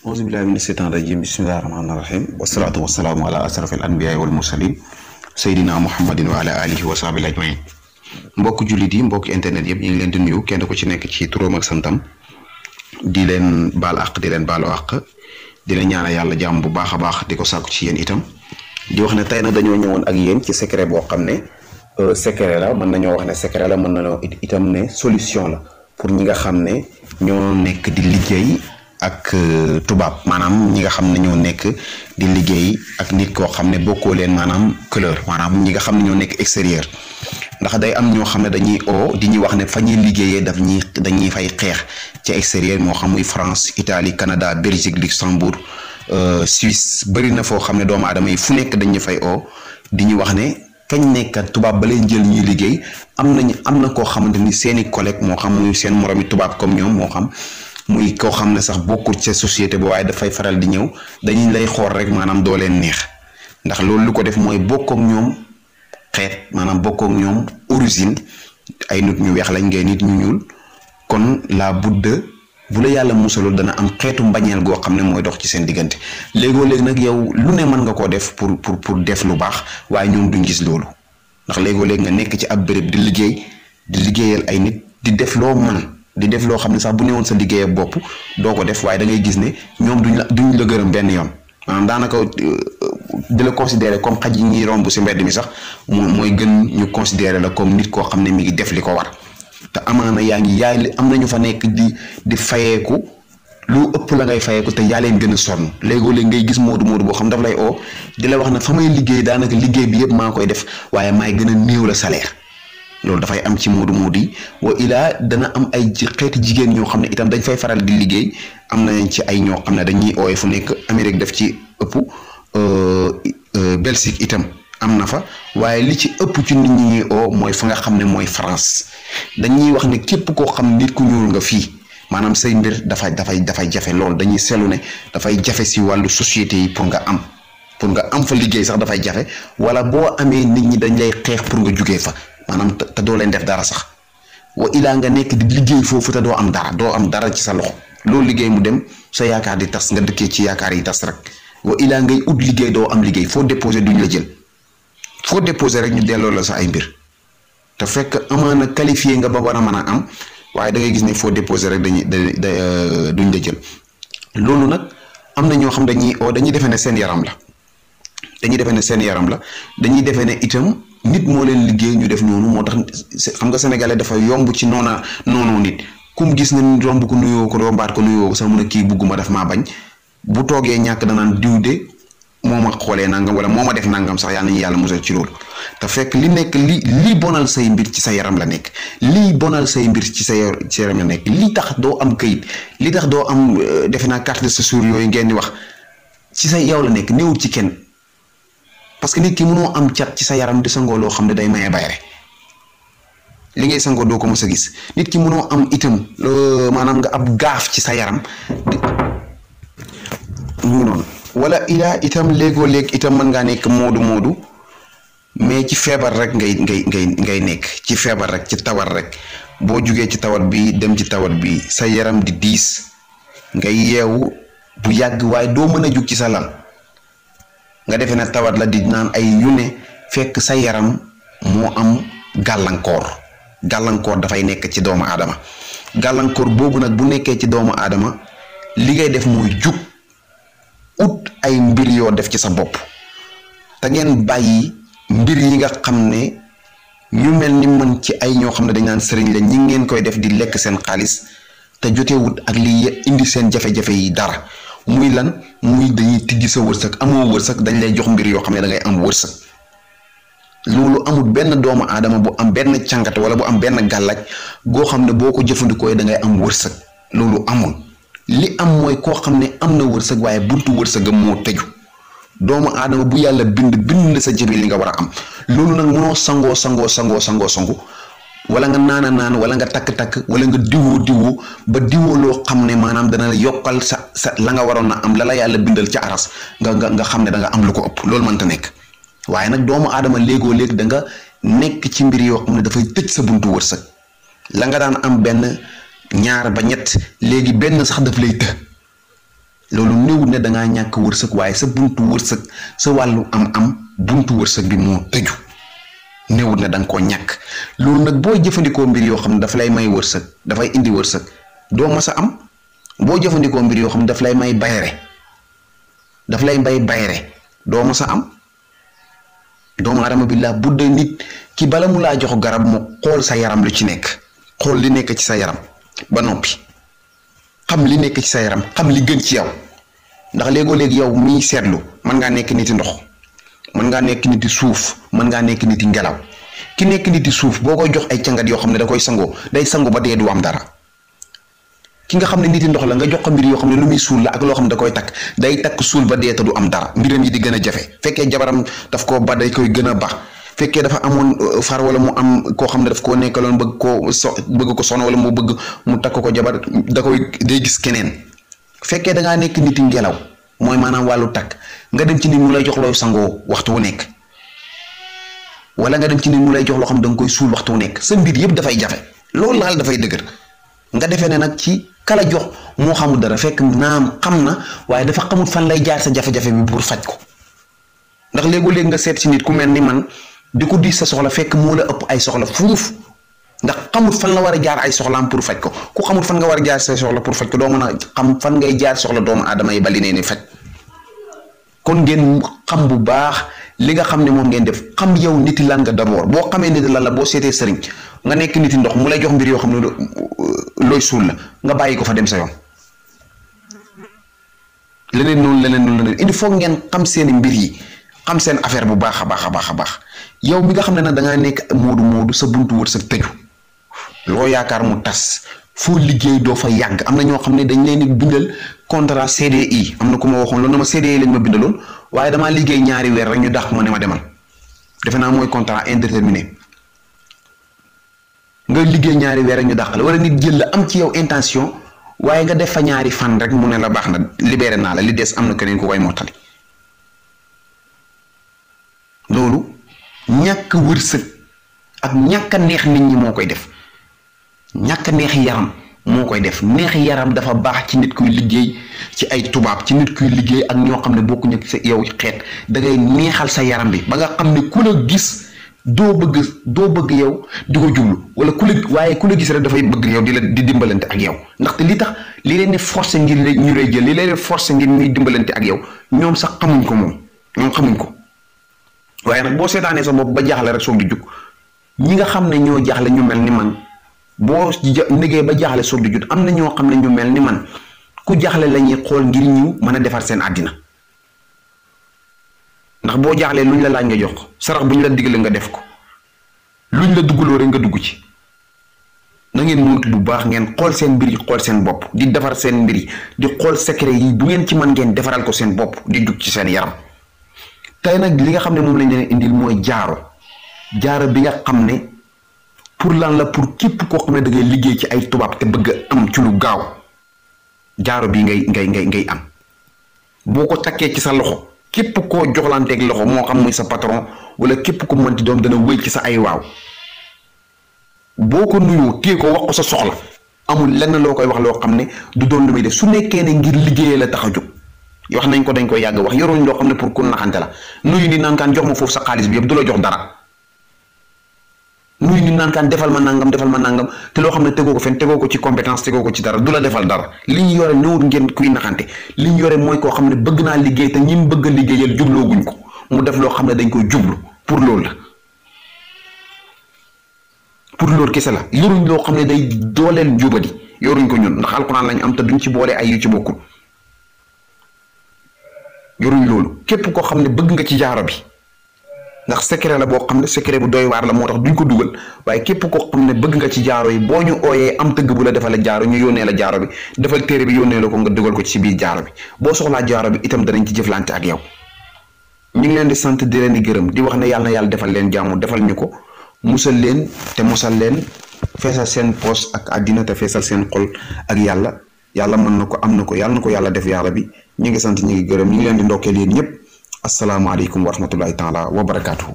auzu billahi mina shaytaani rajim bismillahi rahmaani rahim wasalaatu wasalaamu ala asrafil anbiyaai wal mursalin seydina muhammadin wa ala alihi wa sahbihi ajmain mbokk jullit yi mbokk internet yëpp ñu ngi leen di nuyu kenn ku ci nekk ci turam ak santam di leen baal àq di leen baalu àq di leen ñaanal yàlla jàmm bu baax a baax di ko sàkku ci yéen itam di wax ne tey nag dañoo ñëwoon ak yéen ci secret boo xam ne secret la mën nañoo wax ne secret la mën nañoo itam ne solution la pour ñi nga xam ne ñoo nekk di liggéey ak tubaab maanaam ñi nga xam ne ñoo nekk di liggéey ak nit koo xam ne bokkoo leen maanaam couleur maanaam ñi nga xam ne ñoo nekk extérieur ndax day am ñoo xam ne dañuy di ñuy wax ne fa ñuy liggéeyee dañuy fay xeex ci extérieur moo xam muy France Italie Canada Belgique Luxembourg Suisse bëri na foo xam ne doomu aadama yi fu nekk dañu fay di ñu wax ne kañ nekkat tubaab ba leen jël ñuy liggéey am na koo xamante ni seeni collègue moo xam muy seen moromi tubaab comme ñoom moo xam muy koo xam ne sax bokkul ca société ba waaye dafay faral di ñëw dañuy lay xool rek maanaam doo leen neex ndax loolu lu ko def mooy bokk ak ñoom xeet maanaam bokk ak ñoom origine ay nit ñu weex lañ ngay nit ñu ñuul kon la budde bu la yàlla musalul dana am xeetu mbañeel goo xam ne mooy dox ci seen diggante léegoo léegi nag yow lu ne mën nga koo def pour def lu baax waaye ñoom duñ gis loolu ndax léegoo léegi nga nekk ci ab béréb di liggéeyal ay nit di def loo mën di def loo xam ne sax bu newoon sa liggéey bopp doo ko def waaye da ngay gis ne ñoom duñ la gërëm benn yoon maanaam daanaka di la considérer comme xaj yi ñuy romb si mbedd mi sax mooy gën ñu considérer la comme nit koo xam ne mi ngi def li ko war te amaana yaay am na ñu fa nekk di fayeeku lu ëpp la ngay fayeeku te yaa leen gën a sonn léegoo léegi ngay gis moodu boo xam daf lay di la wax ne fa may liggéey daanaka liggéey bi yëpp maa koy def waaye maay gën a néew la salaire. loolu dafay am ci moodu yi wa ilaa dana am ay xeeti jigéen ñoo xam ne itam dañ fay faral di liggéey am nañ ci ay ñoo xam ne dañuy ooye fu nekk Amérique def ci ëpp Belgique itam am na fa waaye li ci ëpp ci nit ñi ñuy mooy fa nga xam ne mooy France dañuy wax ne képp koo xam nit ku ñuul nga fii maanaam say mbir dafay jafe loolu dañuy seetlu ne dafay jafe si wàllu société yi pour nga am fa liggéey sax dafay jafe wala boo amee nit ñi dañ lay xeex pour nga jugee fa maanaam te doo leen def dara sax wa ilaa nga nekk di liggéey foofu te doo am dara ci sa loxo loolu liggéey mu dem sa yaakaar di tas nga dëkkee ci yaakaar yi tas rek wa ilaa ngay ut liggéey doo am liggéey foo déposé duñ la jël foo déposé rek ñu delloo la sa ay mbir te fekk amaana qualifié nga ba war a mën a am waaye da ngay gis ne foo déposé rek duñ la jël loolu nag am na ñoo xam dañuy defee ne seen yaram la dañuy defee ne itam nit moo leen liggéey ñu def noonu moo tax xam nga sénégalais dafa yomb ci noonoo nit kum gis ne romb ko nuyoo ko rombaat ko nuyoo ko sax mu ne kii bugguma daf maa bañ bu toogee ñàkk danaan diw de moo ma xoolee nangam wala moo ma def nangam sax yàlla nañu yàlla musal ci loolu te fekk li bonal say mbir ci sa yaram la nekk lii bonal say mbir ci sa yaram la nekk li tax doo am këyit li tax doo am defe naa carte de séjour yooyu ngeen di wax ci sa yow la nekk néewul ci kenn parce que nit ki mënoo am cat ci sa yaram di sangoo loo xam ne day maye bayre li ngay sangoo doo ko mës a gis nit ki mënoo am itam maanaam nga ab gaaf ci sa yaram mu noonu wala ilaa itam léegoo léeg itam mën ngaa nekk moodu mais ci feebar rek ngay nekk ci feebar rek ci tawat rek boo jugee ci tawat bi dem ci tawat bi sa yaram di diis ngay yeewu bu yàgg waaye doo mën a jug ci sa lal nga defee ne tawat la di naan ay yune fekk sa yaram moo am gàllankoor dafay nekk ci doomu aadama gàllankoor boobu nag bu nekkee ci doomu aadama li ngay def mooy jug ut ay mbir yoo def ci sa bopp te ngeen bàyyi mbir yi nga xam ne ñu mel ni man ci ay ñoo xam ne dañ naan sëriñ la ñi ngeen koy def di lekk seen xaalis te jotewut ak li indi seen jafe-jafe yi dara muy lan muy dañuy tijji sa wërsëg amoo wërsëg dañ lay jox mbir yoo xam ne da ngay am wërsëg loolu amul benn doomu aadama bu am benn càngat wala bu am benn gàllaaj goo xam ne boo ko jëfandikoo da ngay am wërsëg loolu amul li am mooy koo xam ne am na wërsëg waaye buntu wërsëgam moo tëju doomu aadama bu yàlla bind sa jëbi li nga war a am loolu nag mënoo sangu wala nga naan wala nga takk wala nga diwoo ba diwoo loo xam ne maanaam dana la yokkal sa la nga waroon a am la yàlla bindal ca aras nga xam ne da nga am lu ko ëpp loolu mënta nekk waaye nag doomu aadama léegoo léeg da nga nekk ci mbir yoo xam ne dafay tëj sa buntu wërsëg la nga daan am benn ñaar ba ñett léegi benn sax daf lay të loolu néewut ne dangaa ñàkk wërsëg waaye sa buntu wërsëg sa wàllu am buntu wërsëg bi moo tëju néewut ne danga koo ñàkk loolu nag boo jëfandikoo mbir yoo xam ne dafa lay may wërsëg dafay indi wërsëg doo mas a am boo jëfandikoo mbir yoo xam ne daf lay may bayre doo mas a am doomu aadama bi laa budde nit ki bala mu laa jox garab mu xool sa yaram lu ci nekk xool li nekk ci sa yaram ba noppi xam li nekk ci sa yaram xam li gën ci yow ndax léegoo-léegi yow miy seetlu mën ngaa nekk niti ndox mën ngaa nekk niti suuf mën ngaa nekk niti ngelaw ki nekk niti suuf boo koy jox ay cangat yoo xam ne da koy sangoo day sangu ba dee du am dara ki nga xam ne niti ndox la nga jox ko mbir yoo xam ne lu muy suul la ak loo xam ne da koy takk day takk suul ba dee te du am dara mbiram yi di gën a jafe fekkee jabaram daf ko ba day koy gën a baax fekkee dafa amoon far wala mu am koo xam ne daf koo nekkaloon bëgg ko soxna wala mu bëgg mu takk ko jabar day gis keneen fekkee da ngaa nekk niti ngelaw mooy maanaam wàllu takk nga dem ci nit mu lay jox looy sangoo waxtu wu nekk wala nga dem ci nit mu lay jox loo xam ne da nga koy suul waxtu wu nekk sa mbir yëpp dafay jafe loolu laal dafay dëgër nga defee ne nag ci kala jox moo xamul dara fekk naam xam na waaye dafa xamul fan lay jaar sa jafe-jafe bi pour faj ko ndax léegoo-léeg nga seet si nit ku mel ni man di ko diis sa soxla fekk moo la ëpp ay soxla fuuf ndax xamul fan la war a jaar ay soxlaam pour faj ko ku xamul fan nga war a jaar say soxla pour faj ko doo mën a xam fan ngay jaar soxla doomu aadama yi bali nee ni faj kon ngeen xam bu baax li nga xam ne moom ngeen def xam yow niti lan nga d'abord boo xamee niti lan la boo seetee sëriñ nga nekk niti ndox mu lay jox mbir yoo xam ne looy suul la nga bàyyi ko fa dem sa yoon leneen noonu il faut ngeen xam seeni mbir yi xam seen affaire bu baax a baax yow mi nga xam ne nag da ngaa nekk moodu sa buntu wër sa tëju loo yaakaar mu tas foo liggéey doo fa yàgg am na ñoo xam ne dañ leen di bindal contrat CDI am na ku ma waxoon loolu na ma CDI lañ ma bindaloon waaye damaa liggéey 2 weer rek ñu dàq ma ne ma demal defe naa mooy contrat indéterminé nga liggéey 2 weer rek ñu dàq la wala nit jël la am ci yow intention waaye nga def fa 2 fan rek mu ne la baax na libéré naa la li des am na keneen ku koy mottali loolu ñàkk wërsëg ak ñàkk a neex nit ñi moo koy def ñàkk a neex yaram moo koy def neex yaram dafa baax ci nit kuy liggéey ci ay tubaab ci nit kuy liggéey ak ñoo xam ne bokkuñu sa yow xeet da ngay neexal sa yaram bi ba nga xam ne ku la gis doo bëgg yow di ko jublu wala ku la gis rek dafay bëgg yow di dimbalante ak yow ndaxte li tax li leen di forcer ngir ñu lay jël li leen di forcer ngir ñuy dimbalante ak yow ñoom sax xamuñ ko ñoom xamuñ ko waaye nag boo seetaanee sa bopp ba jaaxle rek soog di jug ñi nga xam ne ñoo jaaxle ñu mel ni man boo liggéey ba jaaxle soog di jug am na ñoo xam ne ñu mel ni man ku jaaxle la ñuy xool ngir ñu mën a defar seen àddina ndax boo jaaxlee luñ la laaj nga jox ko sarax bu ñu la digle nga def ko luñ la duggaloo rek nga dugg ci na ngeen moytu bu baax ngeen xool seen mbir yi xool seen bopp di defar seen mbir yi di xool secret yi bu ngeen ci mën ngeen defaral ko seen bopp di jug ci seen yaram tey nag li nga xam ne moom lañ leen indil mooy jaaro bi nga xam ne pour lan la pour képp koo xam ne da ngay liggéey ci ay tubaab te bëgg am ci lu gaaw jaaro bi ngay am boo ko takkee ci sa loxo képp koo joxlanteeg loxo moo xam muy sa patron wala képp ko mënti doom dana wéy ci sa ay waaw boo ko nuyoo téye ko wax ko sa soxla amul lenn loo koy wax loo xam ne du doon lu muy def su nekkee ne ngir liggéeyee la tax a jóg wax nañ ko dañ koy yàgg wax yoruñ loo xam ne pour ku naxante la nuyu ni naan kaan jox ma foofu sa xaalis bi yëpp du la jox dara nuyu ni naan kaan defal ma nangam te loo xam ne tegoo ko fen tegoo ko ci compétence tegoo ko ci dara du la defal dara li ñu yore newut ngeen kuy naxante li ñu yore mooy koo xam ne bëgg naa liggéey te ñi mu bëgg a liggéeyal jublooguñ ko mu def loo xam ne dañ koy jublu pour loolu kese la yoruñ loo xam ne day dooleel jubadi yoruñ ko ñun ndax alxuraan lañ am te duñ ci boole ay yu ci bokkul yoruñ loolu képp koo xam ne bëgg nga ci jaaro bi ndax secret la boo xam ne secret bu doy waar la moo tax duñ ko dugal waaye képp koo xam ne bëgg nga ci jaaro yi boo ñu ooyee am tëgg bu la defal jaaro ñu yónnee la jaaro bi defal téere bi yónnee la ko nga dugal ko ci biir jaaro bi boo soxlaa jaaro bi itam danañ ci jëflante ak yow ñu ngi leen di sant di leen di gërëm di wax ne yàlla na yàlla defal leen jàmm defal ñu ko musal leen te mosal leen feesal seen poos ak àddina te feesal seen xol ak yàlla mën na ko am na ko yàlla na ko yàlla def yàlla bi ñu ngi sant ñu ngi gërëm ñu ngi leen di ndokkeel yéen ñëpp asalaamaaleykum wa rahmatullahi taala wa barakaatuhu